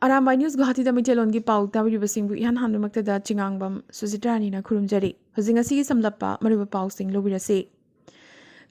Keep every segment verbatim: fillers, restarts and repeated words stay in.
Arambai news ꯒꯨꯋꯥꯍꯥꯇꯤꯗ ꯃꯩꯇꯩꯂꯣꯟꯒꯤ ꯄꯥꯎ ꯇꯥꯕꯤꯔꯤꯕꯁꯤꯡꯕꯨ ꯏꯍꯥꯟ ꯍꯥꯟꯕꯃꯛꯇꯗ ꯆꯤꯉꯥꯡꯕꯝ ꯁꯨꯖꯤꯇ꯭ꯔꯥꯅꯤꯅ ꯈꯨꯔꯨꯝꯖꯔꯤ꯫ ꯍꯧꯖꯤꯛ ꯉꯁꯤꯒꯤ ꯁꯝꯂꯞꯄ ꯃꯔꯨꯑꯣꯏꯕ ꯄꯥꯎꯁꯤꯡ ꯂꯧꯕꯤꯔꯁꯤ꯫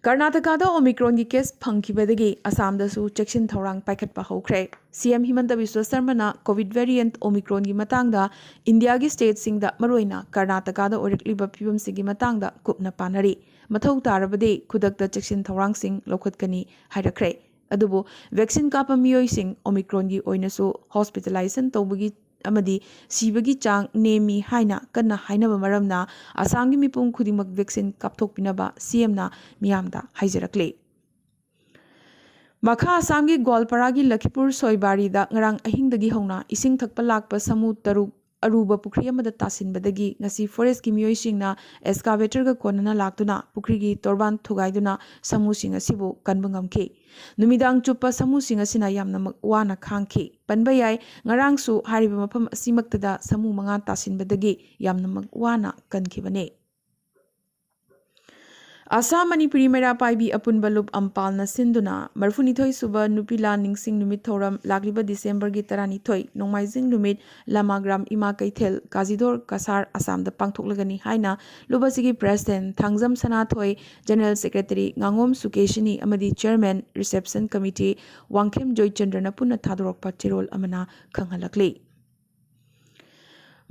ꯀꯔꯅꯥꯇꯀꯥꯗ ꯑꯣꯃꯤꯀ꯭ꯔꯣꯟꯒꯤ ꯀꯦꯁ ꯐꯪꯈꯤꯕꯗꯒꯤ ꯑꯁꯥꯝꯗꯁꯨ ꯆꯦꯛꯁꯤꯟ ꯊꯧꯔꯥꯡ ꯄꯥꯏꯈꯠꯄ ꯍꯧꯈ꯭ꯔꯦ꯫ ꯁꯤ ꯑꯦꯝ ꯍꯤꯃꯟꯇ ꯕꯤꯁ꯭ꯋ ꯁꯔꯃꯅ ꯀꯣꯚꯤꯗ ꯚꯦꯔꯤꯌꯦꯟꯠ ꯑꯣꯃꯤꯀ꯭ꯔꯣꯟꯒꯤ ꯃꯇꯥꯡꯗ ꯏꯟꯗꯤꯌꯥꯒꯤ ꯁ꯭ꯇꯦꯠꯁꯤꯡꯗ, ꯃꯔꯨꯑꯣꯏꯅ ꯀꯔꯅꯥꯇꯀꯥꯗ ꯑꯣꯏꯔꯛꯂꯤꯕ ꯐꯤꯕꯝꯁꯤꯡꯒꯤ ꯃꯇꯥꯡꯗ ꯀꯨꯞꯅ ꯄꯥꯅꯔꯤ꯫ ꯃꯊꯧ ꯇꯥꯔꯕꯗꯤ ꯈꯨꯗꯛꯇ ꯆꯦꯛꯁꯤꯟ ꯊꯧꯔꯥꯡꯁꯤꯡ ꯂꯧꯈꯠꯀꯅꯤ ꯍꯥꯏꯔꯛꯈ꯭ꯔꯦ꯫ ꯑꯗꯨꯕꯨ ꯚꯦꯛꯁꯤꯟ ꯀꯥꯞꯄ ꯃꯤꯑꯣꯏꯁꯤꯡ ꯑꯣꯃꯤꯀ꯭ꯔꯣꯟꯒꯤ ꯑꯣꯏꯅꯁꯨ ꯍꯣꯁꯄꯤꯇꯥꯂꯥꯏꯖꯦꯁꯟ ꯇꯧꯕꯒꯤ ꯑꯃꯗꯤ ꯁꯤꯕꯒꯤ ꯆꯥꯡ ꯅꯦꯝꯃꯤ ꯍꯥꯏꯅ ꯀꯟꯅ ꯍꯥꯏꯅꯕ ꯃꯔꯝꯅ ꯑꯁꯥꯝꯒꯤ ꯃꯤꯄꯨꯝ ꯈꯨꯗꯤꯡꯃꯛ ꯚꯦꯛꯁꯤꯟ ꯀꯥꯞꯊꯣꯛꯄꯤꯅꯕ ꯁꯤ ꯑꯦꯝꯅ ꯃꯤꯌꯥꯝꯗ ꯍꯥꯏꯖꯔꯛꯂꯤ꯫ ꯃꯈꯥ ꯑꯁꯥꯝꯒꯤ ꯒꯣꯜꯄꯥꯔꯥꯒꯤ ꯂꯈꯤꯄꯨꯔ ꯁꯣꯏꯕꯥꯔꯤꯗ ꯉꯔꯥꯡ ꯑꯍꯤꯡꯗꯒꯤ ꯍꯧꯅ ꯏꯁꯤꯡ ꯊꯛꯄ ꯂꯥꯛꯄ ꯁꯥꯃꯨ ꯇꯔꯨꯛ ꯑꯔꯨꯕ ꯄꯨꯈ꯭ꯔꯤ ꯑꯃꯗ ꯇꯥꯁꯤꯟꯕꯗꯒꯤ ꯉꯁꯤ ꯐꯣꯔꯦꯁ꯭ꯠꯀꯤ ꯃꯤꯑꯣꯏꯁꯤꯡꯅ ꯑꯦꯛꯁꯀꯥꯚꯦꯇꯔꯒ ꯀꯣꯟꯅꯅ ꯂꯥꯛꯇꯨꯅ ꯄꯨꯈ꯭ꯔꯤꯒꯤ ꯇꯣꯔꯕꯥꯟ ꯊꯨꯒꯥꯏꯗꯨꯅ ꯁꯥꯃꯨꯁꯤꯡ ꯑꯁꯤꯕꯨ ꯀꯟꯕ ꯉꯝꯈꯤ꯫ ꯅꯨꯃꯤꯗꯥꯡ ꯆꯨꯞꯄ ꯁꯥꯃꯨꯁꯤꯡ ꯑꯁꯤꯅ ꯌꯥꯝꯅꯃꯛ ꯋꯥꯅ ꯈꯥꯡꯈꯤ꯫ ꯄꯟꯕ ꯌꯥꯏ, ꯉꯔꯥꯡꯁꯨ ꯍꯥꯏꯔꯤꯕ ꯃꯐꯝ ꯑꯁꯤꯃꯛꯇꯗ ꯁꯥꯃꯨ ꯃꯉꯥ ꯇꯥꯁꯤꯟꯕꯗꯒꯤ ꯌꯥꯝꯅꯃꯛ ꯋꯥꯅ ꯀꯟꯈꯤꯕꯅꯤ꯫ ꯑꯁꯥꯝ ꯃꯅꯤꯄꯨꯔꯤ ꯃꯩꯔꯥ ꯄꯥꯏꯕꯤ ꯑꯄꯨꯟꯕ ꯂꯨꯞ ꯑꯝꯄꯥꯜꯅ ꯁꯤꯟꯗꯨꯅ ꯃꯔꯤꯐꯨꯅꯤꯊꯣꯏ ꯁꯨꯕ ꯅꯨꯄꯤ ꯂꯥꯟ ꯅꯤꯡꯁꯤꯡ ꯅꯨꯃꯤꯠ ꯊꯧꯔꯝ ꯂꯥꯛꯂꯤꯕ ꯗꯤꯁꯦꯝꯕꯔꯒꯤ ꯇꯔꯥꯅꯤꯊꯣꯏ, ꯅꯣꯡꯃꯥꯏꯖꯤꯡ ꯅꯨꯃꯤꯠ ꯂꯃꯥꯒ꯭ꯔꯥꯝ ꯏꯃꯥ ꯀꯩꯊꯦꯜ, ꯀꯥꯖꯤꯗꯣꯔ ꯀꯁꯥꯔ, ꯑꯁꯥꯝꯗ ꯄꯥꯡꯊꯣꯛꯂꯒꯅꯤ ꯍꯥꯏꯅ ꯂꯨꯞ ꯑꯁꯤꯒꯤ president Thangjam Sanathoi, general secretary ꯉꯥꯉꯣꯝ ꯁꯨꯀꯦꯁꯤꯅꯤ ꯑꯃꯗꯤ ꯆꯤꯌꯔꯃꯦꯟ ꯔꯤꯁꯦꯞꯁꯟ ꯀꯃꯤꯇꯤ ꯋꯥꯡꯈꯦꯝ ꯖꯣꯏꯆꯟꯗ꯭ꯔꯅ ꯄꯨꯟꯅ ꯊꯥꯗꯣꯔꯛꯄ ꯆꯦꯔꯣꯜ ꯑꯃꯅ ꯈꯪꯍꯜꯂꯛꯂꯤ꯫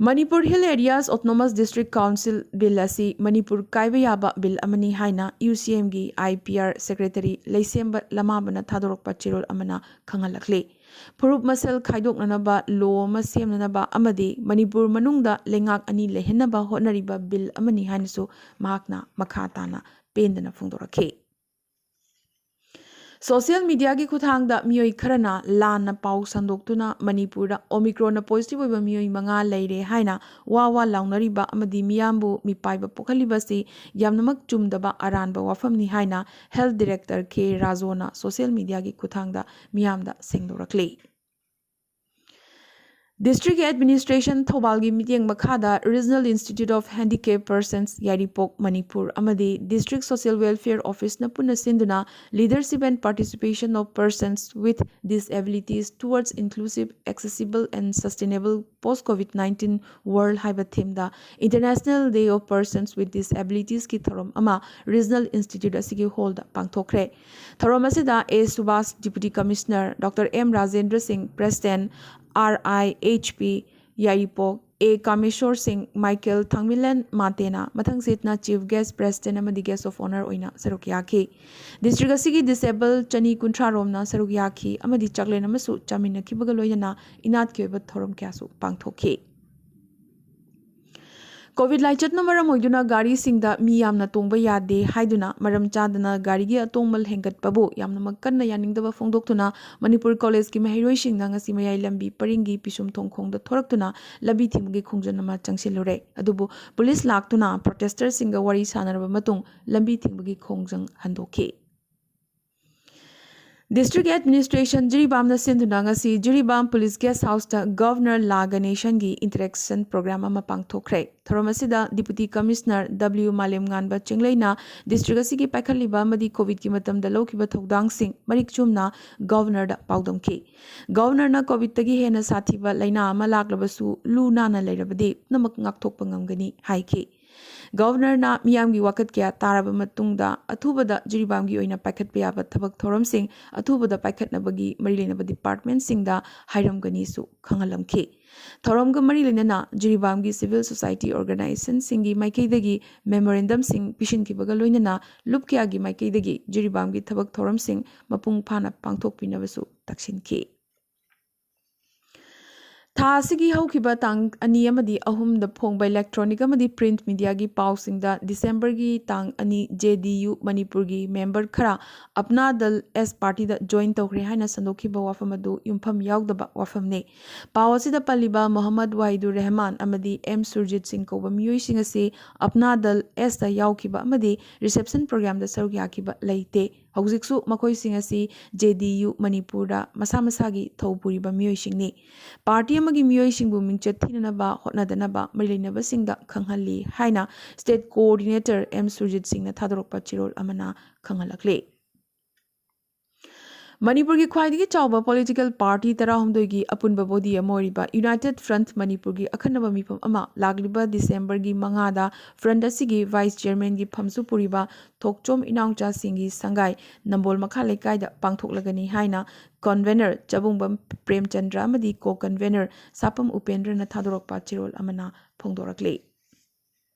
Manipur hill areas autonomous district council bill ꯑꯁꯤ ꯃꯅꯤꯄꯨꯔ ꯀꯥꯏꯕ ꯌꯥꯕ ꯕꯤꯜ ꯑꯃꯅꯤ ꯍꯥꯏꯅ ꯌꯨ ꯁꯤ ꯑꯦꯝꯒꯤ ꯑꯥꯏ ꯄꯤ ꯑꯥꯔ ꯁꯦꯀ꯭ꯔꯦꯇꯔꯤ ꯂꯩꯁꯦꯝꯕ ꯂꯃꯥꯕꯅ ꯊꯥꯗꯣꯔꯛꯄ ꯆꯦꯔꯣꯜ ꯑꯃꯅ ꯈꯪꯍꯜꯂꯛꯂꯤ꯫ ꯐꯨꯔꯨꯞ ꯃꯁꯦꯜ ꯈꯥꯏꯗꯣꯛꯅꯅꯕ ꯂꯣ ꯑꯃ ꯁꯦꯝꯅꯅꯕ ꯑꯃꯗꯤ ꯃꯅꯤꯄꯨꯔ ꯃꯅꯨꯡꯗ ꯂꯩꯉꯥꯛ ꯑꯅꯤ ꯂꯩꯍꯟꯅꯕ ꯍꯣꯠꯅꯔꯤꯕ ꯕꯤꯜ ꯑꯃꯅꯤ ꯍꯥꯏꯅꯁꯨ ꯃꯍꯥꯛꯅ ꯃꯈꯥ ꯇꯥꯅ ꯄꯦꯟꯗꯅ ꯐꯣꯡꯗꯣꯔꯛꯈꯤ꯫ ꯁꯣꯁꯤꯌꯦꯜ ꯃꯤꯗꯤꯌꯥꯒꯤ ꯈꯨꯠꯊꯥꯡꯗ ꯃꯤꯑꯣꯏ ꯈꯔꯅ ꯂꯥꯟꯅ ꯄꯥꯎ ꯁꯟꯗꯣꯛꯇꯨꯅ ꯃꯅꯤꯄꯨꯔꯗ ꯑꯣꯃꯤꯀ꯭ꯔꯣꯟꯅ ꯄꯣꯖꯤꯇꯤꯚ ꯑꯣꯏꯕ ꯃꯤꯑꯣꯏ ꯃꯉꯥ ꯂꯩꯔꯦ ꯍꯥꯏꯅ ꯋꯥ ꯋꯥ ꯂꯥꯎꯅꯔꯤꯕ ꯑꯃꯗꯤ ꯃꯤꯌꯥꯝꯕꯨ ꯃꯤꯄꯥꯏꯕ ꯄꯣꯛꯍꯜꯂꯤꯕ ꯑꯁꯤ ꯌꯥꯝꯅꯃꯛ ꯆꯨꯝꯗꯕ ꯑꯔꯥꯟꯕ ꯋꯥꯐꯝꯅꯤ ꯍꯥꯏꯅ ꯍꯦꯜꯊ ꯗꯤꯔꯦꯛꯇꯔ ꯀꯦ ꯔꯥꯖꯣꯅ ꯁꯣꯁꯤꯌꯦꯜ ꯃꯤꯗꯤꯌꯥꯒꯤ ꯈꯨꯠꯊꯥꯡꯗ ꯃꯤꯌꯥꯝꯗ ꯁꯦꯡꯗꯣꯔꯛꯂꯤ꯫ District Administration ꯊꯧꯕꯥꯜꯒꯤ ꯃꯤꯠꯌꯦꯡ ꯃꯈꯥꯗ Regional Institute of Handicapped Persons ꯌꯥꯏꯔꯤꯄꯣꯛ ꯃꯅꯤꯄꯨꯔ ꯑꯃꯗꯤ District Social Welfare Officeꯅ ꯄꯨꯟꯅ ꯁꯤꯟꯗꯨꯅ Leadership and Participation of Persons with Disabilities Towards Inclusive, Accessible and Sustainable Post-COVID nineteen World ꯍꯥꯏꯕ themeꯗ International Day of Persons with Disabilitiesꯀꯤ ꯊꯧꯔꯝ ꯑꯃ Regional Institute ꯑꯁꯤꯒꯤ hallꯗ ꯄꯥꯡꯊꯣꯛꯈ꯭ꯔꯦ꯫ ꯊꯧꯔꯝ ꯑꯁꯤꯗ ꯑꯦ ꯁꯨꯕꯥꯁ, Deputy Commissioner, Doctor M Rajendra Singh, President, RIHP, Yairipok, A Kamesor Singh, Michael Thangmilen ꯃꯥꯇꯦꯅ ꯃꯊꯪꯁꯤꯠꯅ Chief Guest, President ꯑꯃꯗꯤ Guest of Honour ꯑꯣꯏꯅ ꯁꯔꯨꯛ ꯌꯥꯈꯤ꯫ District ꯑꯁꯤꯒꯤ disabled ꯆꯅꯤ ꯀꯨꯟꯊ꯭ꯔꯥ ꯔꯣꯝꯅ ꯁꯔꯨꯛ ꯌꯥꯈꯤ ꯑꯃꯗꯤ ꯆꯥꯛꯂꯦꯟ ꯑꯃꯁꯨ ꯆꯥꯃꯤꯟꯅꯈꯤꯕꯒ ꯂꯣꯏꯅꯅ ꯏꯅꯥꯠꯀꯤ ꯑꯣꯏꯕ ꯊꯧꯔꯝ ꯀꯌꯥꯁꯨ ꯄꯥꯡꯊꯣꯛꯈꯤ꯫ COVID ꯂꯥꯏꯆꯠꯅ ꯃꯔꯝ ꯑꯣꯏꯗꯨꯅ ꯒꯥꯔꯤꯁꯤꯡꯗ ꯃꯤ ꯌꯥꯝꯅ ꯇꯣꯡꯕ ꯌꯥꯗꯦ ꯍꯥꯏꯗꯨꯅ ꯃꯔꯝ ꯆꯥꯗꯅ ꯒꯥꯔꯤꯒꯤ ꯑꯇꯣꯡꯃꯜ ꯍꯦꯟꯒꯠꯄꯕꯨ ꯌꯥꯝꯅꯃꯛ ꯀꯟꯅ ꯌꯥꯅꯤꯡꯗꯕ ꯐꯣꯡꯗꯣꯛꯇꯨꯅ ꯃꯅꯤꯄꯨꯔ ꯀꯣꯂꯦꯖꯀꯤ ꯃꯍꯩꯔꯣꯏꯁꯤꯡꯅ ꯉꯁꯤ ꯃꯌꯥꯏ ꯂꯝꯕꯤ ꯄꯔꯤꯡꯒꯤ ꯄꯤꯁꯨꯝ ꯊꯣꯡꯈꯣꯡꯗ ꯊꯣꯔꯛꯇꯨꯅ ꯂꯝꯕꯤ ꯊꯤꯡꯕꯒꯤ ꯈꯣꯡꯖꯪ ꯑꯃ ꯆꯪꯁꯤꯜꯂꯨꯔꯦ꯫ ꯑꯗꯨꯕꯨ ꯄꯨꯂꯤꯁ ꯂꯥꯛꯇꯨꯅ protesterꯁꯤꯡꯒ ꯋꯥꯔꯤ ꯁꯥꯟꯅꯔꯕ ꯃꯇꯨꯡ ꯂꯝꯕꯤ ꯊꯤꯡꯕꯒꯤ ꯈꯣꯡꯖꯪ ꯍꯟꯗꯣꯛꯈꯤ꯫ District Administration ꯖꯤꯔꯤꯕꯥꯝꯅ ꯁꯤꯟꯗꯨꯅ ꯉꯁꯤ ꯖꯤꯔꯤꯕꯥꯝ Police Guest Houseꯇ Governor ꯂꯥ ꯒꯅꯦꯁꯟꯒꯤ interaction program ꯑꯃ ꯄꯥꯡꯊꯣꯛꯈ꯭ꯔꯦ꯫ ꯊꯧꯔꯝ ꯑꯁꯤꯗ Deputy Commissioner W ꯃꯥꯂꯦꯝꯉꯥꯟꯕ ꯆꯤꯡꯂꯩꯅ district ꯑꯁꯤꯒꯤ ꯄꯥꯏꯈꯠꯂꯤꯕ ꯑꯃꯗꯤ COVIDꯀꯤ ꯃꯇꯝꯗ ꯂꯧꯈꯤꯕ ꯊꯧꯗꯥꯡꯁꯤꯡ ꯃꯔꯤꯛ ꯆꯨꯝꯅ Governorꯗ ꯄꯥꯎꯗꯝꯈꯤ꯫ Governorꯅ COVIDꯇꯒꯤ ꯍꯦꯟꯅ ꯁꯥꯊꯤꯕ ꯂꯥꯏꯅꯥ ꯑꯃ ꯂꯥꯛꯂꯕꯁꯨ ꯂꯨ ꯅꯥꯟꯅ ꯂꯩꯔꯕꯗꯤ ꯄꯨꯝꯅꯃꯛ ꯉꯥꯛꯊꯣꯛꯄ ꯉꯝꯒꯅꯤ ꯍꯥꯏꯈꯤ꯫ Governorꯅ ꯃꯤꯌꯥꯝꯒꯤ ꯋꯥꯀꯠ ꯀꯌꯥ ꯇꯥꯔꯕ ꯃꯇꯨꯡꯗ ꯑꯊꯨꯕꯗ ꯖꯤꯔꯤꯕꯥꯝꯒꯤ ꯑꯣꯏꯅ ꯄꯥꯏꯈꯠꯄ ꯌꯥꯕ ꯊꯕꯛ ꯊꯧꯔꯝꯁꯤꯡ ꯑꯊꯨꯕꯗ ꯄꯥꯏꯈꯠꯅꯕꯒꯤ ꯃꯔꯤ ꯂꯩꯅꯕ departmentꯁꯤꯡꯗ ꯍꯥꯏꯔꯝꯒꯅꯤꯁꯨ ꯈꯪꯍꯜꯂꯝꯈꯤ꯫ ꯊꯧꯔꯝꯒ ꯃꯔꯤ ꯂꯩꯅꯅ ꯖꯤꯔꯤꯕꯥꯝꯒꯤ civil society organizationꯁꯤꯡꯒꯤ ꯃꯥꯏꯀꯩꯗꯒꯤ memorandumꯁꯤꯡ ꯄꯤꯁꯤꯟꯈꯤꯕꯒ ꯂꯣꯏꯅꯅ ꯂꯨꯞ ꯀꯌꯥꯒꯤ ꯃꯥꯏꯀꯩꯗꯒꯤ ꯖꯤꯔꯤꯕꯥꯝꯒꯤ ꯊꯕꯛ ꯊꯧꯔꯝꯁꯤꯡ ꯃꯄꯨꯡ ꯐꯥꯅ ꯄꯥꯡꯊꯣꯛꯄꯤꯅꯕꯁꯨ ꯇꯛꯁꯤꯟꯈꯤ꯫ ꯊꯥ ꯑꯁꯤꯒꯤ ꯍꯧꯈꯤꯕ ꯇꯥꯡ ꯑꯅꯤ ꯑꯃꯗꯤ ꯑꯍꯨꯝꯗ ꯐꯣꯡꯕ electronic ꯑꯃꯗꯤ print mediaꯒꯤ ꯄꯥꯎꯁꯤꯡꯗ Decemberꯒꯤ ꯇꯥꯡ ꯑꯅꯤ JDU ꯃꯅꯤꯄꯨꯔꯒꯤ member ꯈꯔ ꯑꯞꯅꯥ ꯗꯜ ꯑꯦꯁ partyꯗ join ꯇꯧꯈ꯭ꯔꯦ ꯍꯥꯏꯅ ꯁꯟꯗꯣꯛꯈꯤꯕ ꯋꯥꯐꯝ ꯑꯗꯨ ꯌꯨꯝꯐꯝ ꯌꯥꯎꯗꯕ ꯋꯥꯐꯝꯅꯦ꯫ ꯄꯥꯎ ꯑꯁꯤꯗ ꯄꯜꯂꯤꯕ ꯃꯣꯍꯝꯃꯗ ꯋꯥꯍꯤꯗꯨꯔ ꯔꯍꯃꯥꯟ ꯑꯃꯗꯤ ꯑꯦꯝ ꯁꯨꯔꯖꯤꯠ ꯁꯤꯡ ꯀꯧꯕ ꯃꯤꯑꯣꯏꯁꯤꯡ ꯑꯁꯤ ꯑꯞꯅꯥ ꯗꯜ ꯑꯦꯁꯇ ꯌꯥꯎꯈꯤꯕ ꯑꯃꯗꯤ reception programꯗ ꯁꯔꯨꯛ ꯌꯥꯈꯤꯕ ꯂꯩꯇꯦ꯫ ꯍꯧꯖꯤꯛꯁꯨ ꯃꯈꯣꯏꯁꯤꯡ ꯑꯁꯤ ꯖꯦ ꯗꯤ ꯌꯨ ꯃꯅꯤꯄꯨꯔꯗ ꯃꯁꯥ ꯃꯁꯥꯒꯤ ꯊꯧ ꯄꯨꯔꯤꯕ ꯃꯤꯑꯣꯏꯁꯤꯡꯅꯤ꯫ ꯄꯥꯔꯇꯤ ꯑꯃꯒꯤ ꯃꯤꯑꯣꯏꯁꯤꯡꯕꯨ ꯃꯤꯡꯆꯠ ꯊꯤꯅꯅꯕ ꯍꯣꯠꯅꯗꯅꯕ ꯃꯔꯤ ꯂꯩꯅꯕꯁꯤꯡꯗ ꯈꯪꯍꯜꯂꯤ ꯍꯥꯏꯅ ꯁ꯭ꯇꯦꯠ ꯀꯣꯑꯣꯔꯗꯤꯅꯦꯇꯔ ꯑꯦꯝ ꯁꯨꯔꯖꯤꯠ ꯁꯤꯡꯅ ꯊꯥꯗꯣꯔꯛꯄ ꯆꯦꯔꯣꯜ ꯑꯃꯅ ꯈꯪꯍꯜꯂꯛꯂꯤ꯫ ꯃꯅꯤꯄꯨꯔꯒꯤ ꯈ꯭ꯋꯥꯏꯗꯒꯤ ꯆꯥꯎꯕ ꯄꯣꯂꯤꯇꯤꯀꯦꯜ ꯄꯥꯔꯇꯤ ꯇꯔꯥꯍꯨꯝꯗꯣꯏꯒꯤ ꯑꯄꯨꯟꯕ ꯕꯣꯗꯤ ꯑꯃ ꯑꯣꯏꯔꯤꯕ ꯌꯨꯅꯥꯏꯇꯦꯗ ꯐ꯭ꯔꯟꯠ ꯃꯅꯤꯄꯨꯔꯒꯤ ꯑꯈꯟꯅꯕ ꯃꯤꯐꯝ ꯑꯃ ꯂꯥꯛꯂꯤꯕ ꯗꯤꯁꯦꯝꯕꯔꯒꯤ ꯃꯉꯥꯗ ꯐ꯭ꯔꯟꯠ ꯑꯁꯤꯒꯤ ꯚꯥꯏꯁ ꯆꯤꯌꯔꯃꯦꯟꯒꯤ ꯐꯝꯁꯨ ꯄꯨꯔꯤꯕ ꯊꯣꯛꯆꯣꯝ ꯏꯅꯥꯎꯆꯥꯁꯤꯡꯒꯤ ꯁꯪꯒꯥꯏ ꯅꯝꯕꯣꯜ ꯃꯈꯥ ꯂꯩꯀꯥꯏꯗ ꯄꯥꯡꯊꯣꯛꯂꯒꯅꯤ ꯍꯥꯏꯅ ꯀꯟꯚꯦꯅꯔ ꯆꯕꯨꯡꯕꯝ ꯄ꯭ꯔꯦꯝꯆꯟꯗ꯭ꯔ ꯑꯃꯗꯤ ꯀꯣ ꯀꯟꯚꯦꯅꯔ ꯁꯥꯄꯝ ꯎꯄꯦꯟꯗ꯭ꯔꯅ ꯊꯥꯗꯣꯔꯛꯄ ꯆꯦꯔꯣꯜ ꯑꯃꯅ ꯐꯣꯡꯗꯣꯔꯛꯂꯤ꯫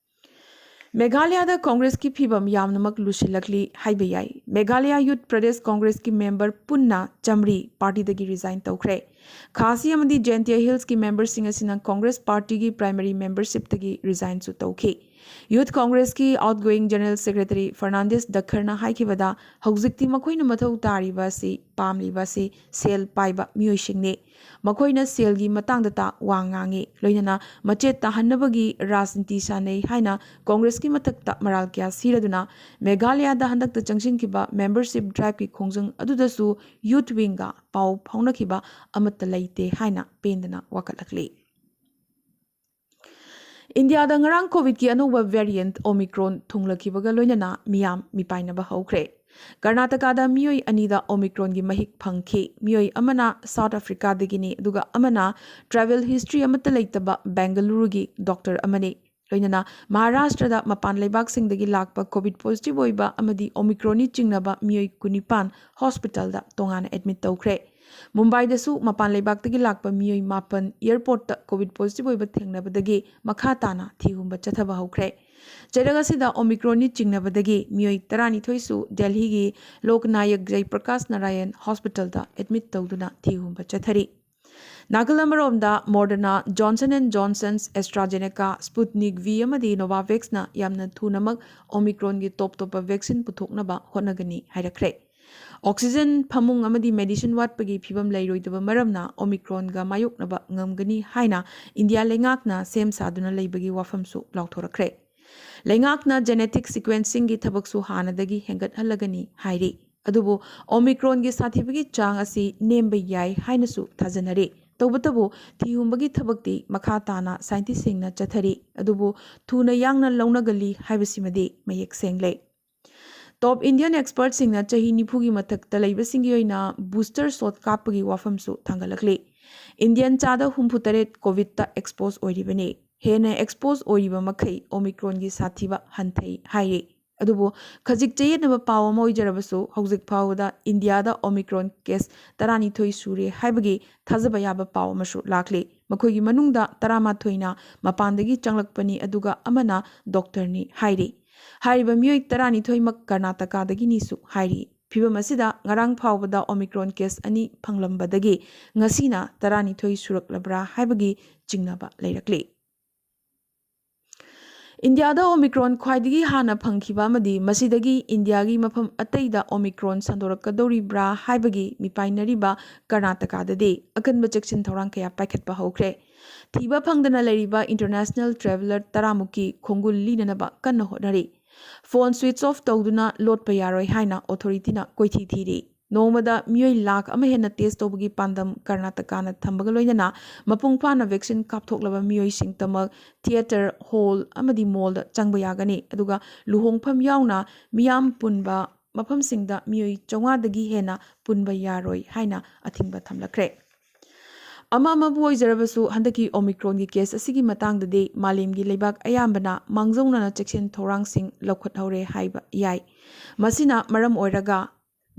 ꯃꯦꯘꯥꯂꯌꯥꯗ ꯀꯣꯡꯒ꯭ꯔꯦꯁꯀꯤ ꯐꯤꯕꯝ ꯌꯥꯝꯅꯃꯛ ꯂꯨꯁꯤꯜꯂꯛꯂꯤ ꯍꯥꯏꯕ ꯌꯥꯏ꯫ ꯃꯦꯘꯥꯂꯌꯥ ꯌꯨꯠ ꯄ꯭ꯔꯗꯦꯁ ꯀꯣꯡꯒ꯭ꯔꯦꯁꯀꯤ ꯃꯦꯝꯕꯔ ꯄꯨꯟꯅ ꯆꯥꯃꯔꯤ ꯄꯥꯔꯇꯤꯗꯒꯤ ꯔꯤꯖꯥꯏꯟ ꯇꯧꯈ꯭ꯔꯦ꯫ ꯈꯥꯁꯤ ꯑꯃꯗꯤ ꯖꯦꯟꯇꯤꯌꯥ ꯍꯤꯜꯁꯀꯤ ꯃꯦꯝꯕꯔꯁꯤꯡ ꯑꯁꯤꯅ ꯀꯣꯡꯒ꯭ꯔꯦꯁ ꯄꯥꯔꯇꯤꯒꯤ ꯄ꯭ꯔꯥꯏꯃꯔꯤ ꯃꯦꯝꯕꯔꯁꯤꯞꯇꯒꯤ ꯔꯤꯖꯥꯏꯟꯁꯨ ꯇꯧꯈꯤ꯫ ꯌꯨꯠ ꯀꯣꯡꯒ꯭ꯔꯦꯁꯀꯤ ꯑꯥꯎꯠꯒꯣꯌꯤꯡ ꯖꯦꯅꯔꯦꯜ ꯁꯦꯀ꯭ꯔꯦꯇꯔꯤ ꯐꯔꯅꯥꯟꯗꯤꯁ ꯗꯈꯔꯅ ꯍꯥꯏꯈꯤꯕꯗ, ꯍꯧꯖꯤꯛꯇꯤ ꯃꯈꯣꯏꯅ ꯃꯊꯧ ꯇꯥꯔꯤꯕ ꯑꯁꯤ, ꯄꯥꯝꯂꯤꯕ ꯑꯁꯤ ꯁꯦꯜ ꯄꯥꯏꯕ ꯃꯤꯑꯣꯏꯁꯤꯡꯅꯤ꯫ ꯃꯈꯣꯏꯅ ꯁꯦꯜꯒꯤ ꯃꯇꯥꯡꯗ ꯇ-, ꯋꯥ ꯉꯥꯡꯏ, ꯂꯣꯏꯅꯅ ꯃꯆꯦꯠ ꯇꯥꯍꯟꯅꯕꯒꯤ ꯔꯥꯖꯅꯤꯇꯤ ꯁꯥꯟꯅꯩ ꯍꯥꯏꯅ ꯀꯣꯡꯒ꯭ꯔꯦꯁꯀꯤ ꯃꯊꯛꯇ ꯃꯔꯥꯜ ꯀꯌꯥ ꯁꯤꯔꯗꯨꯅ ꯃꯦꯘꯥꯂꯌꯥꯗ ꯍꯟꯗꯛꯇ ꯆꯪꯁꯤꯟꯈꯤꯕ ꯃꯦꯝꯕꯔꯁꯤꯞ ꯗ꯭ꯔꯥꯏꯚꯀꯤ ꯈꯣꯡꯖꯪ ꯑꯗꯨꯗꯁꯨ ꯌꯨꯠ ꯋꯤꯡꯒ ꯄꯥꯎ ꯐꯥꯎꯅꯈꯤꯕ ꯑꯃꯠꯇ ꯂꯩꯇꯦ ꯍꯥꯏꯅ ꯄꯦꯟꯗꯅ ꯋꯥꯀꯠꯂꯛꯂꯤ꯫ ꯏꯟꯗꯤꯌꯥꯗ ꯉꯔꯥꯡ ꯀꯣꯚꯤꯗꯀꯤ ꯑꯅꯧꯕ ꯚꯦꯔꯤꯌꯦꯟꯠ ꯑꯣꯃꯤꯀ꯭ꯔꯣꯟ ꯊꯨꯡꯂꯈꯤꯕꯒ ꯂꯣꯏꯅꯅ ꯃꯤꯌꯥꯝ ꯃꯤꯄꯥꯏꯅꯕ ꯍꯧꯈ꯭ꯔꯦ꯫ ꯀꯔꯅꯥꯇꯀꯥꯗ ꯃꯤꯑꯣꯏ ꯑꯅꯤꯗ ꯑꯣꯃꯤꯀ꯭ꯔꯣꯟꯒꯤ ꯃꯍꯤꯛ ꯐꯪꯈꯤ꯫ ꯃꯤꯑꯣꯏ ꯑꯃꯅ ꯁꯥꯎꯠ ꯑꯐ꯭ꯔꯤꯀꯥꯗꯒꯤꯅꯤ, ꯑꯗꯨꯒ ꯑꯃꯅ ꯇ꯭ꯔꯥꯏꯕꯦꯜ ꯍꯤꯁꯇ꯭ꯔꯤ ꯑꯃꯠꯇ ꯂꯩꯇꯕ ꯕꯦꯡꯒꯂꯨꯔꯨꯒꯤ ꯗꯣꯛꯇꯔ ꯑꯃꯅꯤ꯫ ꯂꯣꯏꯅꯅ ꯃꯍꯥꯔꯥꯁꯇ꯭ꯔꯗ ꯃꯄꯥꯟ ꯂꯩꯕꯥꯛꯁꯤꯡꯗꯒꯤ ꯂꯥꯛꯄ ꯀꯣꯚꯤꯗ ꯄꯣꯖꯤꯇꯤꯚ ꯑꯣꯏꯕ ꯑꯃꯗꯤ ꯑꯣꯃꯤꯀ꯭ꯔꯣꯟꯅꯤ ꯆꯤꯡꯅꯕ ꯃꯤꯑꯣꯏ ꯀꯨꯟꯅꯤꯄꯥꯟ ꯍꯣꯁꯄꯤꯇꯥꯜꯗ ꯇꯣꯉꯥꯟꯅ ꯑꯦꯗꯃꯤꯠ ꯇꯧꯈ꯭ꯔꯦ꯫ ꯃꯨꯝꯕꯥꯏꯗꯁꯨ ꯃꯄꯥꯟ ꯂꯩꯕꯥꯛꯇꯒꯤ ꯂꯥꯛꯄ ꯃꯤꯑꯣꯏ ꯃꯥꯄꯟ ꯑꯦꯌꯔꯄꯣꯔꯠꯇ ꯀꯣꯚꯤꯗ ꯄꯣꯖꯤꯇꯤꯚ ꯑꯣꯏꯕ ꯊꯦꯡꯅꯕꯗꯒꯤ ꯃꯈꯥ ꯇꯥꯅ ꯊꯤꯍꯨꯝꯕ ꯆꯠꯊꯕ ꯍꯧꯈ꯭ꯔꯦ꯫ ꯆꯩꯔꯛ ꯑꯁꯤꯗ ꯑꯣꯃꯤꯀ꯭ꯔꯣꯟꯅꯤ ꯆꯤꯡꯅꯕꯗꯒꯤ ꯃꯤꯑꯣꯏ ꯇꯔꯥꯅꯤꯊꯣꯏꯁꯨ ꯗꯦꯜꯍꯤꯒꯤ ꯂꯣꯛꯅꯥꯌꯛ ꯖꯩꯄ꯭ꯔꯀꯥꯁ ꯅꯥꯔꯥꯌꯟ ꯍꯣꯁꯄꯤꯇꯥꯜꯗ ꯑꯦꯗꯃꯤꯠ ꯇꯧꯗꯨꯅ ꯊꯤꯍꯨꯝꯕ ꯆꯠꯊꯔꯤ꯫ ꯅꯥꯀꯜ ꯑꯃꯔꯣꯝꯗ ꯃꯣꯗꯔꯅꯥ, ꯖꯣꯟꯁꯟ ꯑꯦꯟ ꯖꯣꯟꯁꯟꯁ, ꯑꯦꯁꯇ꯭ꯔꯥꯖꯦꯅꯦꯀꯥ, ꯁ꯭ꯄꯨꯠꯅꯤꯛ ꯚꯤ ꯑꯃꯗꯤ ꯅꯣꯚꯥꯚꯦꯛꯁꯅ ꯌꯥꯝꯅ ꯊꯨꯅꯃꯛ ꯑꯣꯃꯤꯀ꯭ꯔꯣꯟꯒꯤ ꯇꯣꯞ ꯇꯣꯞꯄ ꯚꯦꯛꯁꯤꯟ ꯄꯨꯊꯣꯛꯅꯕ ꯍꯣꯠꯅꯒꯅꯤ ꯍꯥꯏꯔꯛꯈ꯭ꯔꯦ꯫ ꯑꯣꯛꯁꯤꯖꯟ, ꯐꯃꯨꯡ ꯑꯃꯗꯤ ꯃꯦꯗꯤꯁꯤꯟ ꯋꯥꯠꯄꯒꯤ ꯐꯤꯕꯝ ꯂꯩꯔꯣꯏꯗꯕ ꯃꯔꯝꯅ ꯑꯣꯃꯤꯀ꯭ꯔꯣꯟꯒ ꯃꯥꯌꯣꯛꯅꯕ ꯉꯝꯒꯅꯤ ꯍꯥꯏꯅ ꯏꯟꯗꯤꯌꯥ ꯂꯩꯉꯥꯛꯅ ꯁꯦꯝ ꯁꯥꯗꯨꯅ ꯂꯩꯕꯒꯤ ꯋꯥꯐꯝꯁꯨ ꯂꯥꯎꯊꯣꯔꯛꯈ꯭ꯔꯦ꯫ ꯂꯩꯉꯥꯛꯅ ꯖꯦꯅꯦꯇꯤꯛ ꯁꯤꯀ꯭ꯋꯦꯟꯁꯤꯡꯒꯤ ꯊꯕꯛꯁꯨ ꯍꯥꯟꯅꯗꯒꯤ ꯍꯦꯟꯒꯠꯍꯜꯂꯒꯅꯤ ꯍꯥꯏꯔꯤ꯫ ꯑꯗꯨꯕꯨ Omicronꯒꯤ ꯁꯥꯊꯤꯕꯒꯤ ꯆꯥꯡ ꯑꯁꯤ ꯅꯦꯝꯕ ꯌꯥꯏ ꯍꯥꯏꯅꯁꯨ ꯊꯥꯖꯅꯔꯤ꯫ ꯇꯧꯕꯇꯕꯨ ꯊꯤꯍꯨꯝꯕꯒꯤ ꯊꯕꯛꯇꯤ ꯃꯈꯥ ꯇꯥꯅ scientistꯁꯤꯡꯅ ꯆꯠꯊꯔꯤ꯫ ꯑꯗꯨꯕꯨ ꯊꯨꯅ ꯌꯥꯡꯅ ꯂꯧꯅꯒꯜꯂꯤ ꯍꯥꯏꯕꯁꯤꯃꯗꯤ ꯃꯌꯦꯛ ꯁꯦꯡꯂꯦ꯫ Top Indian expertꯁꯤꯡꯅ ꯆꯍꯤ ꯅꯤꯐꯨꯒꯤ ꯃꯊꯛꯇ ꯂꯩꯕꯁꯤꯡꯒꯤ ꯑꯣꯏꯅ booster shot ꯀꯥꯞꯄꯒꯤ ꯋꯥꯐꯝꯁꯨ ꯊꯥꯡꯒꯠꯂꯛꯂꯤ꯫ Indian ꯆꯥꯗ ꯍꯨꯝꯐꯨꯇꯔꯦꯠ COVIDꯇ expose ꯑꯣꯏꯔꯤꯕꯅꯤ꯫ ꯍꯦꯟꯅ expose ꯑꯣꯏꯔꯤꯕ ꯃꯈꯩ Omicronꯒꯤ ꯁꯥꯊꯤꯕ ꯍꯟꯊꯩ ꯍꯥꯏꯔꯤ꯫ ꯑꯗꯨꯕꯨ ꯈꯖꯤꯛ ꯆꯌꯦꯠꯅꯕ ꯄꯥꯎ ꯑꯃ ꯑꯣꯏꯖꯔꯕꯁꯨ, ꯍꯧꯖꯤꯛ ꯐꯥꯎꯕꯗ ꯏꯟꯗꯤꯌꯥꯗ Omicron case ꯇꯔꯥꯅꯤꯊꯣꯏ ꯁꯨꯔꯦ ꯍꯥꯏꯕꯒꯤ ꯊꯥꯖꯕ ꯌꯥꯕ ꯄꯥꯎ ꯑꯃꯁꯨ ꯂꯥꯛꯂꯤ꯫ ꯃꯈꯣꯏꯒꯤ ꯃꯅꯨꯡꯗ ꯇꯔꯥꯃꯥꯊꯣꯏꯅ ꯃꯄꯥꯟꯗꯒꯤ ꯆꯪꯂꯛꯄꯅꯤ, ꯑꯗꯨꯒ ꯑꯃꯅ doctorꯅꯤ ꯍꯥꯏꯔꯤ꯫ ꯍꯥꯏꯔꯤꯕ ꯃꯤꯑꯣꯏ ꯇꯔꯥꯅꯤꯊꯣꯏꯃꯛ ꯀꯔꯅꯥꯇꯀꯥꯗꯒꯤꯅꯤꯁꯨ ꯍꯥꯏꯔꯤ꯫ ꯐꯤꯚꯝ ꯑꯁꯤꯗ ꯉꯔꯥꯡ ꯐꯥꯎꯕꯗ Omicron case ꯑꯅꯤ ꯐꯪꯂꯝꯕꯗꯒꯤ ꯉꯁꯤꯅ ꯇꯔꯥꯅꯤꯊꯣꯏ ꯁꯨꯔꯛꯂꯕ꯭ꯔꯥ ꯍꯥꯏꯕꯒꯤ ꯆꯤꯡꯅꯕ ꯂꯩꯔꯛꯂꯤ꯫ ꯏꯟꯗꯤꯌꯥꯗ Omicron ꯈ꯭ꯋꯥꯏꯗꯒꯤ ꯍꯥꯟꯅ ꯐꯪꯈꯤꯕ ꯑꯃꯗꯤ ꯃꯁꯤꯗꯒꯤ ꯏꯟꯗꯤꯌꯥꯒꯤ ꯃꯐꯝ ꯑꯇꯩꯗ Omicron ꯁꯟꯗꯣꯔꯛꯀꯗꯧꯔꯤꯕ꯭ꯔꯥ ꯍꯥꯏꯕꯒꯤ ꯃꯤꯄꯥꯏꯅꯔꯤꯕ ꯀꯔꯅꯥꯇꯀꯥꯗꯗꯤ ꯑꯀꯟꯕ ꯆꯦꯛꯁꯤꯟ ꯊꯧꯔꯥꯡ ꯀꯌꯥ ꯄꯥꯏꯈꯠꯄ ꯍꯧꯈ꯭ꯔꯦ꯫ ꯊꯤꯕ ꯐꯪꯗꯅ ꯂꯩꯔꯤꯕ international traveller ꯇꯔꯥꯃꯨꯛꯀꯤ ꯈꯣꯡꯒꯨꯜ ꯂꯤꯅꯅꯕ ꯀꯟꯅ ꯍꯣꯠꯅꯔꯤ꯫ Phone switch off ꯇꯧꯗꯨꯅ ꯂꯣꯠꯄ ꯌꯥꯔꯣꯏ ꯍꯥꯏꯅ authorityꯅ ꯀꯣꯏꯊꯤ ꯊꯤꯔꯤ꯫ ꯅꯣꯡꯃꯗ ꯃꯤꯑꯣꯏ ꯂꯥꯈ ꯑꯃ ꯍꯦꯟꯅ test ꯇꯧꯕꯒꯤ ꯄꯥꯟꯗꯝ ꯀꯔꯅꯥꯇꯀꯥꯅ ꯊꯝꯕꯒ ꯂꯣꯏꯅꯅ ꯃꯄꯨꯡ ꯐꯥꯅ vaccine ꯀꯥꯞꯊꯣꯛꯂꯕ ꯃꯤꯑꯣꯏꯁꯤꯡꯇꯃꯛ theatre, hall ꯑꯃꯗꯤ mallꯗ ꯆꯪꯕ ꯌꯥꯒꯅꯤ꯫ ꯑꯗꯨꯒ ꯂꯨꯍꯣꯡꯐꯝ ꯌꯥꯎꯅ ꯃꯤꯌꯥꯝ ꯄꯨꯟꯕ ꯃꯐꯝꯁꯤꯡꯗ ꯃꯤꯑꯣꯏ ꯆꯥꯝꯃꯉꯥꯗꯒꯤ ꯍꯦꯟꯅ ꯄꯨꯟꯕ ꯌꯥꯔꯣꯏ ꯍꯥꯏꯅ ꯑꯊꯤꯡꯕ ꯊꯝꯂꯛꯈ꯭ꯔꯦ꯫ ꯑꯃ ꯑꯃꯕꯨ ꯑꯣꯏꯖꯔꯕꯁꯨ, ꯍꯟꯗꯛꯀꯤ Omicronꯒꯤ case ꯑꯁꯤꯒꯤ ꯃꯇꯥꯡꯗꯗꯤ ꯃꯥꯂꯦꯝꯒꯤ ꯂꯩꯕꯥꯛ ꯑꯌꯥꯝꯕꯅ ꯃꯥꯡꯖꯧꯅꯅ ꯆꯦꯛꯁꯤꯟ ꯊꯧꯔꯥꯡꯁꯤꯡ ꯂꯧꯈꯠꯍꯧꯔꯦ ꯍꯥꯏꯕ ꯌꯥꯏ꯫ ꯃꯁꯤꯅ ꯃꯔꯝ ꯑꯣꯏꯔꯒ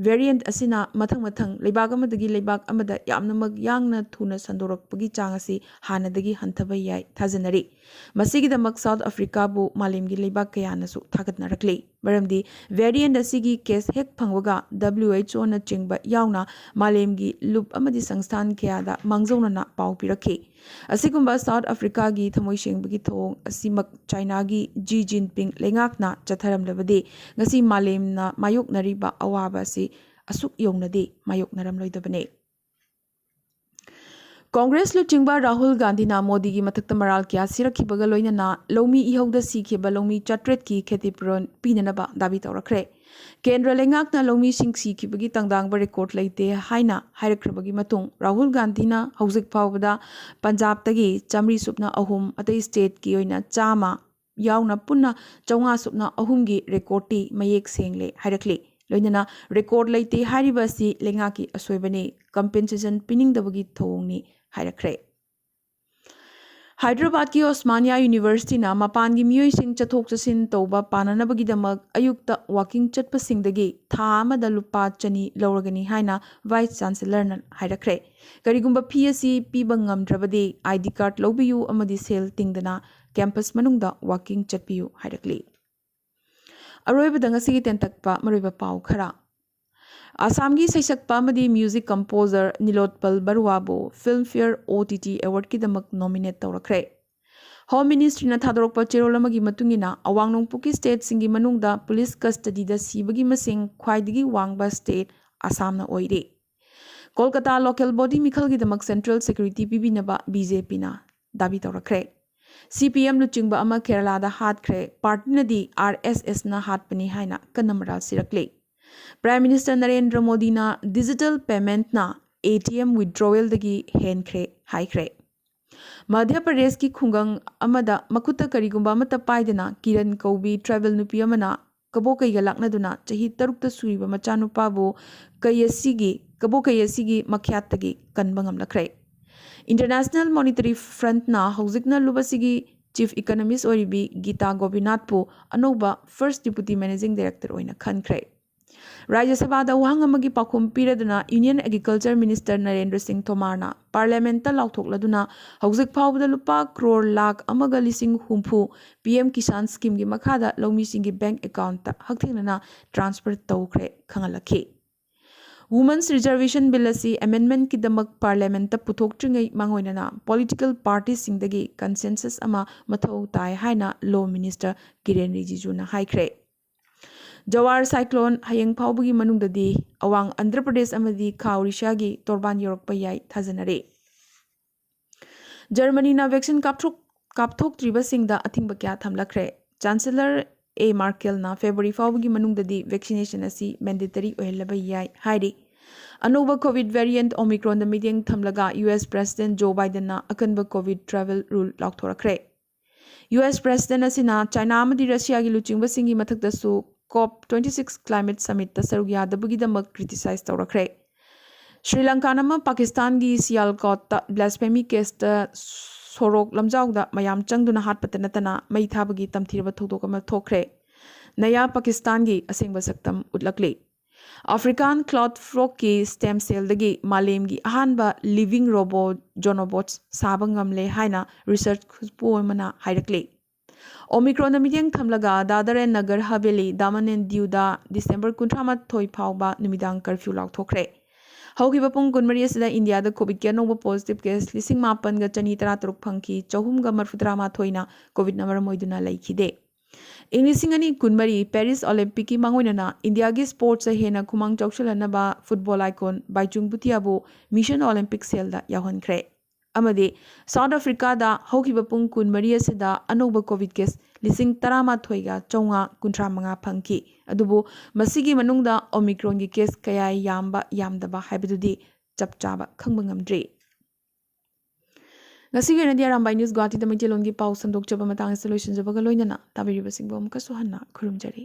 variant ꯑꯁꯤꯅ ꯃꯊꯪ ꯃꯊꯪ ꯂꯩꯕꯥꯛ ꯑꯃꯗꯒꯤ ꯂꯩꯕꯥꯛ ꯑꯃꯗ ꯌꯥꯝꯅꯃꯛ ꯌꯥꯡꯅ ꯊꯨꯅ ꯁꯟꯗꯣꯔꯛꯄꯒꯤ ꯆꯥꯡ ꯑꯁꯤ ꯍꯥꯟꯅꯗꯒꯤ ꯍꯟꯊꯕ ꯌꯥꯏ ꯊꯥꯖꯅꯔꯤ꯫ ꯃꯁꯤꯒꯤꯗꯃꯛ South Africaꯕꯨ ꯃꯥꯂꯦꯝꯒꯤ ꯂꯩꯕꯥꯛ ꯀꯌꯥꯅꯁꯨ ꯊꯥꯒꯠꯅꯔꯛꯂꯤ꯫ ꯃꯔꯝꯗꯤ variant ꯑꯁꯤꯒꯤ case ꯍꯦꯛ ꯐꯪꯕꯒ WHOꯅꯆꯤꯡꯕ ꯌꯥꯎꯅ ꯃꯥꯂꯦꯝꯒꯤ ꯂꯨꯞ ꯑꯃꯗꯤ ꯁꯪꯁꯊꯥꯟ ꯀꯌꯥꯗ ꯃꯥꯡꯖꯧꯅꯅ ꯄꯥꯎ ꯄꯤꯔꯛꯈꯤ꯫ ꯑꯁꯤꯒꯨꯝꯕ South Africaꯒꯤ ꯊꯃꯣꯏ ꯁꯦꯡꯕꯒꯤ ꯊꯧꯑꯣꯡ ꯑꯁꯤꯃꯛ Chinaꯒꯤ Xi Jinping ꯂꯩꯉꯥꯛꯅ ꯆꯠꯊꯔꯝꯂꯕꯗꯤ ꯉꯁꯤ ꯃꯥꯂꯦꯝꯅ ꯃꯥꯌꯣꯛꯅꯔꯤꯕ ꯑꯋꯥꯕ ꯑꯁꯤ ꯑꯁꯨꯛ ꯌꯧꯅꯗꯤ ꯃꯥꯌꯣꯛꯅꯔꯝꯂꯣꯏꯗꯕꯅꯤ꯫ Congress ꯂꯨꯆꯤꯡꯕ ꯔꯥꯍꯨꯜ ꯒꯥꯟꯙꯤꯅ ꯃꯣꯗꯤꯒꯤ ꯃꯊꯛꯇ ꯃꯔꯥꯜ ꯀꯌꯥ ꯁꯤꯔꯛꯈꯤꯕꯒ ꯂꯣꯏꯅꯅ ꯂꯧꯃꯤ ꯏꯍꯧꯗ ꯁꯤꯈꯤꯕ ꯂꯧꯃꯤ ꯆꯥꯇ꯭ꯔꯦꯠꯀꯤ ꯈꯦꯇꯤꯄꯨꯔꯣꯟ ꯄꯤꯅꯅꯕ ꯗꯥꯕꯤ ꯇꯧꯔꯛꯈ꯭ꯔꯦ꯫ ꯀꯦꯟꯗ꯭ꯔ ꯂꯩꯉꯥꯛꯅ ꯂꯧꯃꯤꯁꯤꯡ ꯁꯤꯈꯤꯕꯒꯤ ꯇꯪꯗꯥꯡꯕ ꯔꯦꯀꯣꯔꯗ ꯂꯩꯇꯦ ꯍꯥꯏꯅ ꯍꯥꯏꯔꯛꯈ꯭ꯔꯕꯒꯤ ꯃꯇꯨꯡ, ꯔꯥꯍꯨꯜ ꯒꯥꯟꯙꯤꯅ ꯍꯧꯖꯤꯛ ꯐꯥꯎꯕꯗ ꯄꯟꯖꯥꯕꯇꯒꯤ ꯆꯥꯃꯔꯤ ꯁꯨꯞꯅ ꯑꯍꯨꯝ, ꯑꯇꯩ ꯁ꯭ꯇꯦꯠꯀꯤ ꯑꯣꯏꯅ ꯆꯥꯝꯃ ꯌꯥꯎꯅ ꯄꯨꯟꯅ ꯆꯥꯝꯃꯉꯥ ꯁꯨꯞꯅ ꯑꯍꯨꯝꯒꯤ ꯔꯦꯀꯣꯔꯗꯇꯤ ꯃꯌꯦꯛ ꯁꯦꯡꯂꯦ ꯍꯥꯏꯔꯛꯂꯤ꯫ ꯂꯣꯏꯅꯅ ꯔꯦꯀꯣꯔꯗ ꯂꯩꯇꯦ ꯍꯥꯏꯔꯤꯕ ꯑꯁꯤ ꯂꯩꯉꯥꯛꯀꯤ ꯑꯁꯣꯏꯕꯅꯤ, ꯀꯝꯄꯦꯟꯁꯦꯁꯟ ꯄꯤꯅꯤꯡꯗꯕꯒꯤ ꯊꯧꯑꯣꯡꯅꯤ ꯍꯥꯏꯔꯛꯈ꯭ꯔꯦ꯫ ꯍꯥꯏꯗ꯭ꯔꯕꯥꯗꯀꯤ ꯎꯁꯃꯥꯅꯤꯌꯥ ꯌꯨꯅꯤꯚꯔꯁꯤꯇꯤꯅ ꯃꯄꯥꯟꯒꯤ ꯃꯤꯑꯣꯏꯁꯤꯡ ꯆꯠꯊꯣꯛ ꯆꯠꯁꯤꯟ ꯇꯧꯕ ꯄꯥꯅꯅꯕꯒꯤꯗꯃꯛ ꯑꯌꯨꯛꯇ ꯋꯥꯀꯤꯡ ꯆꯠꯄꯁꯤꯡꯗꯒꯤ ꯊꯥ ꯑꯃꯗ ꯂꯨꯄꯥ ꯆꯅꯤ ꯂꯧꯔꯒꯅꯤ ꯍꯥꯏꯅ ꯚꯥꯏꯁ ꯆꯥꯟꯁꯦꯂꯔꯅ ꯍꯥꯏꯔꯛꯈ꯭ꯔꯦ꯫ ꯀꯔꯤꯒꯨꯝꯕ ꯐꯤ ꯑꯁꯤ ꯄꯤꯕ ꯉꯝꯗ꯭ꯔꯕꯗꯤ, ꯑꯥꯏ ꯗꯤ ꯀꯥꯔꯗ ꯂꯧꯕꯤꯌꯨ ꯑꯃꯗꯤ ꯁꯦꯜ ꯇꯤꯡꯗꯅ ꯀꯦꯝꯄꯁ ꯃꯅꯨꯡꯗ ꯋꯥꯀꯤꯡ ꯆꯠꯄꯤꯌꯨ ꯍꯥꯏꯔꯛꯂꯤ꯫ ꯑꯔꯣꯏꯕꯗ ꯉꯁꯤꯒꯤ ꯇꯦꯟꯇꯛꯄ ꯃꯔꯨꯑꯣꯏꯕ ꯄꯥꯎ ꯈꯔ꯫ ꯑꯁꯥꯝꯒꯤ ꯁꯩꯁꯛꯄ ꯑꯃꯗꯤ ꯃ꯭ꯌꯨꯖꯤꯛ ꯀꯝꯄꯣꯖꯔ ꯅꯤꯂꯣꯠꯄꯜ ꯕꯔꯨꯋꯥꯕꯨ ꯐꯤꯜꯝꯐꯤꯌꯔ ꯑꯣ ꯇꯤ ꯇꯤ ꯑꯦꯋꯥꯔꯗꯀꯤꯗꯃꯛ ꯅꯣꯃꯤꯅꯦꯠ ꯇꯧꯔꯛꯈ꯭ꯔꯦ꯫ ꯍꯣꯝ ꯃꯤꯅꯤꯁꯇ꯭ꯔꯤꯅ ꯊꯥꯗꯣꯔꯛꯄ ꯆꯦꯔꯣꯜ ꯑꯃꯒꯤ ꯃꯇꯨꯡ ꯏꯟꯅ, ꯑꯋꯥꯡ ꯅꯣꯡꯄꯣꯛꯀꯤ ꯁ꯭ꯇꯦꯠꯁꯤꯡꯒꯤ ꯃꯅꯨꯡꯗ ꯄꯨꯂꯤꯁ ꯀꯁꯇꯗꯤꯗ ꯁꯤꯕꯒꯤ ꯃꯁꯤꯡ ꯈ꯭ꯋꯥꯏꯗꯒꯤ ꯋꯥꯡꯕ ꯁ꯭ꯇꯦꯠ ꯑꯁꯥꯝꯅ ꯑꯣꯏꯔꯤ꯫ ꯀꯣꯜꯀꯇꯥ ꯂꯣꯀꯦꯜ ꯕꯣꯗꯤ ꯃꯤꯈꯜꯒꯤꯗꯃꯛ ꯁꯦꯟꯇ꯭ꯔꯦꯜ ꯁꯦꯀ꯭ꯌꯨꯔꯤꯇꯤ ꯄꯤꯕꯤꯅꯕ ꯕꯤ ꯖꯦ ꯄꯤꯅ ꯗꯥꯕꯤ ꯇꯧꯔꯛꯈ꯭ꯔꯦ꯫ ꯁꯤ ꯄꯤ ꯑꯦꯝ ꯂꯨꯆꯤꯡꯕ ꯑꯃ ꯀꯦꯔꯂꯥꯗ ꯍꯥꯠꯈ꯭ꯔꯦ꯫ ꯄꯥꯔꯇꯤꯅꯗꯤ ꯑꯥꯔ ꯑꯦꯁ ꯑꯦꯁꯅ ꯍꯥꯠꯄꯅꯤ ꯍꯥꯏꯅ ꯀꯟꯅ ꯃꯔꯥꯜ ꯁꯤꯔꯛꯂꯤ꯫ ꯄ꯭ꯔꯥꯏꯝ ꯃꯤꯅꯤꯁꯇꯔ ꯅꯔꯦꯟꯗ꯭ꯔ ꯃꯣꯗꯤꯅ ꯗꯤꯖꯤꯇꯦꯜ ꯄꯦꯃꯦꯟꯠꯅ ꯑꯦ ꯇꯤ ꯑꯦꯝ ꯋꯤꯗ꯭ꯔꯣꯋꯦꯜꯗꯒꯤ ꯍꯦꯟꯈ꯭ꯔꯦ ꯍꯥꯏꯈ꯭ꯔꯦ꯫ ꯃꯙ꯭ꯌ ꯄ꯭ꯔꯗꯦꯁꯀꯤ ꯈꯨꯡꯒꯪ ꯑꯃꯗ ꯃꯈꯨꯠꯇ ꯀꯔꯤꯒꯨꯝꯕ ꯑꯃꯠꯇ ꯄꯥꯏꯗꯅ ꯀꯤꯔꯟ ꯀꯧꯕꯤ ꯇ꯭ꯔꯥꯏꯕꯦꯜ ꯅꯨꯄꯤ ꯑꯃꯅ ꯀꯕꯣꯀꯩꯒ ꯂꯥꯛꯅꯗꯨꯅ ꯆꯍꯤ ꯇꯔꯨꯛꯇ ꯁꯨꯔꯤꯕ ꯃꯆꯥꯅꯨꯄꯥꯕꯨ ꯀꯩ ꯑꯁꯤꯒꯤ, ꯀꯕꯣꯀꯩ ꯑꯁꯤꯒꯤ ꯃꯈ꯭ꯌꯥꯠꯇꯒꯤ ꯀꯟꯕ ꯉꯝꯂꯛꯈ꯭ꯔꯦ꯫ ꯏꯟꯇꯔꯅꯦꯁꯅꯦꯜ ꯃꯣꯅꯤꯇꯔꯤ ꯐ꯭ꯔꯟꯠꯅ ꯍꯧꯖꯤꯛꯅ ꯂꯨꯞ ꯑꯁꯤꯒꯤ ꯆꯤꯐ ꯏꯀꯅꯣꯃꯤꯁ ꯑꯣꯏꯔꯤꯕꯤ ꯒꯤꯇꯥ ꯒꯣꯄꯤꯅꯥꯊꯄꯨ ꯑꯅꯧꯕ ꯐꯥꯔꯁ ꯗꯤꯄꯨꯇꯤ ꯃꯦꯅꯦꯖꯤꯡ ꯗꯥꯏꯔꯦꯛꯇꯔ ꯑꯣꯏꯅ ꯈꯟꯈ꯭ꯔꯦ꯫ ꯔꯥꯖ꯭ꯌ ꯁꯚꯥꯗ ꯋꯥꯍꯪ ꯑꯃꯒꯤ ꯄꯥꯎꯈꯨꯝ ꯄꯤꯔꯗꯨꯅ ꯌꯨꯅꯤꯌꯟ ꯑꯦꯒ꯭ꯔꯤꯀꯜꯆꯔ ꯃꯤꯅꯤꯁꯇꯔ ꯅꯔꯦꯟꯗ꯭ꯔ ꯁꯤꯡ ꯊꯣꯃꯥꯔꯅ ꯄꯥꯔꯂꯤꯌꯥꯃꯦꯟꯠꯇ ꯂꯥꯎꯊꯣꯛꯂꯗꯨꯅ ꯍꯧꯖꯤꯛ ꯐꯥꯎꯕꯗ ꯂꯨꯄꯥ ꯀ꯭ꯔꯣꯔ ꯂꯥꯈ ꯑꯃꯒ ꯂꯤꯁꯤꯡ ꯍꯨꯝꯐꯨ ꯄꯤ ꯑꯦꯝ ꯀꯤꯁꯥꯟ ꯁ꯭ꯀꯤꯝꯒꯤ ꯃꯈꯥꯗ ꯂꯧꯃꯤꯁꯤꯡꯒꯤ ꯕꯦꯡꯛ ꯑꯦꯀꯥꯎꯟꯠꯇ ꯍꯛꯊꯦꯡꯅꯅ ꯇ꯭ꯔꯥꯟꯁꯐꯔ ꯇꯧꯈ꯭ꯔꯦ ꯈꯪꯍꯜꯂꯛꯈꯤ꯫ ꯋꯨꯃꯟꯁ ꯔꯤꯖꯔꯕꯦꯁꯟ ꯕꯤꯜ ꯑꯁꯤ ꯑꯦꯃꯦꯟꯗꯃꯦꯟꯠꯀꯤꯗꯃꯛ ꯄꯥꯔꯂꯤꯌꯥꯃꯦꯟꯠꯇ ꯄꯨꯊꯣꯛꯇ꯭ꯔꯤꯉꯩ ꯃꯥꯡꯑꯣꯏꯅꯅ ꯄꯣꯂꯤꯇꯤꯀꯦꯜ ꯄꯥꯔꯇꯤꯁꯤꯡꯗꯒꯤ ꯀꯟꯁꯦꯟꯁꯁ ꯑꯃ ꯃꯊꯧ ꯇꯥꯏ ꯍꯥꯏꯅ ꯂꯣ ꯃꯤꯅꯤꯁꯇꯔ ꯀꯤꯔꯦꯟ ꯔꯤꯖꯤꯖꯨꯅ ꯍꯥꯏꯈ꯭ꯔꯦ꯫ ꯖꯋꯥꯔ ꯁꯥꯏꯀ꯭ꯂꯣꯟ ꯍꯌꯦꯡ ꯐꯥꯎꯕꯒꯤ ꯃꯅꯨꯡꯗꯗꯤ ꯑꯋꯥꯡ ꯑꯟꯙ꯭ꯔ ꯄ꯭ꯔꯗꯦꯁ ꯑꯃꯗꯤ ꯈꯥ ꯑꯣꯔꯤꯁꯥꯒꯤ ꯇꯣꯔꯕꯥꯟ ꯌꯧꯔꯛꯄ ꯌꯥꯏ ꯊꯥꯖꯅꯔꯤ꯫ ꯖꯔꯃꯅꯤꯅ ꯚꯦꯛꯁꯤꯟ ꯀꯥꯞꯊꯣꯛ-, ꯀꯥꯞꯊꯣꯛꯇ꯭ꯔꯤꯕꯁꯤꯡꯗ ꯑꯊꯤꯡꯕ ꯀꯌꯥ ꯊꯝꯂꯛꯈ꯭ꯔꯦ꯫ ꯆꯥꯟꯁꯦꯂꯔ ꯑꯦ ꯃꯥꯔꯀꯦꯜꯅ ꯐꯦꯕ꯭ꯔꯨꯋꯥꯔꯤ ꯐꯥꯎꯕꯒꯤ ꯃꯅꯨꯡꯗꯗꯤ ꯚꯦꯛꯁꯤꯅꯦꯁꯟ ꯑꯁꯤ ꯃꯦꯟꯗꯦꯇꯔꯤ ꯑꯣꯏꯍꯜꯂꯕ ꯌꯥꯏ ꯍꯥꯏꯔꯤ꯫ ꯑꯅꯧꯕ ꯀꯣꯚꯤꯗ ꯚꯦꯔꯤꯌꯦꯟꯠ ꯑꯣꯃꯤꯀ꯭ꯔꯣꯟꯗ ꯃꯤꯠꯌꯦꯡ ꯊꯝꯂꯒ ꯌꯨ ꯑꯦꯁ ꯄ꯭ꯔꯦꯁꯤꯗꯦꯟꯠ ꯖꯣ ꯕꯥꯏꯗꯟꯅ ꯑꯀꯟꯕ ꯀꯣꯚꯤꯗ ꯇ꯭ꯔꯥꯚꯦꯜ ꯔꯨꯜ ꯂꯥꯎꯊꯣꯔꯛꯈ꯭ꯔꯦ꯫ ꯌꯨ ꯑꯦꯁ ꯄ꯭ꯔꯦꯁꯤꯗꯦꯟꯠ ꯑꯁꯤꯅ ꯆꯥꯏꯅꯥ ꯑꯃꯗꯤ ꯔꯁꯤꯌꯥꯒꯤ ꯂꯨꯆꯤꯡꯕꯁꯤꯡꯒꯤ ꯃꯊꯛꯇꯁꯨ ꯀꯣꯞ ꯇ꯭ꯋꯦꯟꯇꯤ ꯁꯤꯛꯁ ꯀ꯭ꯂꯥꯏꯃꯦꯠ ꯁꯃꯤꯠꯇ ꯁꯔꯨꯛ ꯌꯥꯗꯕꯒꯤꯗꯃꯛ ꯀ꯭ꯔꯤꯇꯤꯁꯥꯏꯖ ꯇꯧꯔꯛꯈ꯭ꯔꯦ꯫ ꯁ꯭ꯔꯤ ꯂꯪꯀꯥꯟ ꯑꯃ ꯄꯥꯀꯤꯁꯇꯥꯟꯒꯤ ꯁꯤꯌꯥꯜꯀꯣꯠꯇ ꯕ꯭ꯂꯥꯁꯐꯦꯃꯤ ꯀꯦꯁꯇ ꯁꯣꯔꯣꯛ ꯂꯝꯖꯥꯎꯗ ꯃꯌꯥꯝ ꯆꯪꯗꯨꯅ ꯍꯥꯠꯄꯇ ꯅꯠꯇꯅ ꯃꯩ ꯊꯥꯕꯒꯤ ꯇꯝꯊꯤꯔꯕ ꯊꯧꯗꯣꯛ ꯑꯃ ꯊꯣꯛꯈ꯭ꯔꯦ꯫ ꯅꯌꯥ ꯄꯥꯀꯤꯁꯇꯥꯟꯒꯤ ꯑꯁꯦꯡꯕ ꯁꯛꯇꯝ ꯎꯠꯂꯛꯂꯤ꯫ ꯑꯐ꯭ꯔꯤꯀꯥꯟ ꯀ꯭ꯂꯥꯎꯗ ꯐ꯭ꯔꯣꯛꯀꯤ ꯁ꯭ꯇꯦꯝ ꯁꯦꯜꯗꯒꯤ ꯃꯥꯂꯦꯝꯒꯤ ꯑꯍꯥꯟꯕ ꯂꯤꯚꯤꯡ ꯔꯣꯕꯣ ꯖꯣꯅꯣꯕꯣꯠꯁ ꯁꯥꯕ ꯉꯝꯂꯦ ꯍꯥꯏꯅ ꯔꯤꯁꯔꯆ ꯈꯨꯠꯄꯨ ꯑꯃꯅ ꯍꯥꯏꯔꯛꯂꯤ꯫ ꯑꯣꯃꯤꯀ꯭ꯔꯣꯟꯗ ꯃꯤꯠꯌꯦꯡ ꯊꯝꯂꯒ ꯗꯥꯗꯔ ꯑꯦꯟ ꯅꯒꯔ ꯍꯕꯦꯂꯤ, ꯗꯥꯃꯟ ꯑꯦꯟ ꯗꯤꯌꯨꯗ ꯗꯤꯁꯦꯝꯕꯔ ꯀꯨꯟꯊ꯭ꯔꯥ ꯃꯥꯊꯣꯏ ꯐꯥꯎꯕ ꯅꯨꯃꯤꯗꯥꯡ ꯀꯔꯐ꯭ꯌꯨ ꯂꯥꯎꯊꯣꯛꯈ꯭ꯔꯦ꯫ ꯍꯧꯈꯤꯕ ꯄꯨꯡ ꯀꯨꯟꯃꯔꯤ ꯑꯁꯤꯗ ꯏꯟꯗꯤꯌꯥꯗ ꯀꯣꯚꯤꯗꯀꯤ ꯑꯅꯧꯕ ꯄꯣꯖꯤꯇꯤꯚ ꯀꯦꯁ ꯂꯤꯁꯤꯡ ꯃꯥꯄꯟꯒ ꯆꯅꯤ ꯇꯔꯥꯇꯔꯨꯛ ꯐꯪꯈꯤ, ꯆꯍꯨꯝꯒ ꯃꯔꯤꯐꯨꯇꯔꯥ ꯃꯥꯊꯣꯏꯅ ꯀꯣꯚꯤꯗꯅ ꯃꯔꯝ ꯑꯣꯏꯗꯨꯅ ꯂꯩꯈꯤꯗꯦ꯫ ꯏꯪ ꯂꯤꯁꯤꯡ ꯑꯅꯤ ꯀꯨꯟꯃꯔꯤ ꯄꯦꯔꯤꯁ ꯑꯣꯂꯤꯝꯄꯤꯛꯀꯤ ꯃꯥꯡꯑꯣꯏꯅꯅ ꯏꯟꯗꯤꯌꯥꯒꯤ ꯁ꯭ꯄꯣꯔꯠꯁꯇ ꯍꯦꯟꯅ ꯈꯨꯃꯥꯡ ꯆꯥꯎꯁꯤꯜꯍꯟꯅꯕ ꯐꯨꯠꯕꯣꯜ ꯑꯥꯏꯀꯣꯟ ꯕꯥꯏꯆꯨꯡ ꯚꯨꯇꯤꯌꯥꯕꯨ ꯃꯤꯁꯟ ꯑꯣꯂꯤꯝꯄꯤꯛ ꯁꯦꯜꯗ ꯌꯥꯎꯍꯟꯈ꯭ꯔꯦ꯫ ꯑꯃꯗꯤ ꯁꯥꯎꯠ ꯑꯐ꯭ꯔꯤꯀꯥꯗ ꯍꯧꯈꯤꯕ ꯄꯨꯡ ꯀꯨꯟꯃꯔꯤ ꯑꯁꯤꯗ ꯑꯅꯧꯕ ꯀꯣꯚꯤꯗ ꯀꯦꯁ ꯂꯤꯁꯤꯡ ꯇꯔꯥꯃꯥꯊꯣꯏꯒ ꯆꯥꯝꯃꯉꯥ ꯀꯨꯟꯊ꯭ꯔꯥ ꯃꯉꯥ ꯐꯪꯈꯤ꯫ ꯑꯗꯨꯕꯨ ꯃꯁꯤꯒꯤ ꯃꯅꯨꯡꯗ ꯑꯣꯃꯤꯀ꯭ꯔꯣꯟꯒꯤ ꯀꯦꯁ ꯀꯌꯥ ꯌꯥꯝꯕ ꯌꯥꯝꯗꯕ ꯍꯥꯏꯕꯗꯨꯗꯤ ꯆꯞ ꯆꯥꯕ ꯈꯪꯕ ꯉꯝꯗ꯭ꯔꯤ꯫ ꯉꯁꯤꯒꯤ ꯑꯣꯏꯅꯗꯤ ꯑꯔꯥꯝꯕꯥꯏ ꯅ꯭ꯌꯨꯁ ꯒꯨꯋꯥꯍꯥꯇꯤꯗ ꯃꯩꯇꯩꯂꯣꯟꯒꯤ ꯄꯥꯎ ꯁꯟꯗꯣꯛꯆꯕ ꯃꯇꯥꯡ ꯑꯁꯤꯗ ꯂꯣꯏꯁꯤꯟꯖꯕꯒ ꯂꯣꯏꯅꯅ ꯇꯥꯕꯤꯔꯤꯕꯁꯤꯡꯕꯨ ꯑꯃꯨꯛꯀꯁꯨ ꯍꯟꯅ ꯈꯨꯔꯨꯝꯖꯔꯤ꯫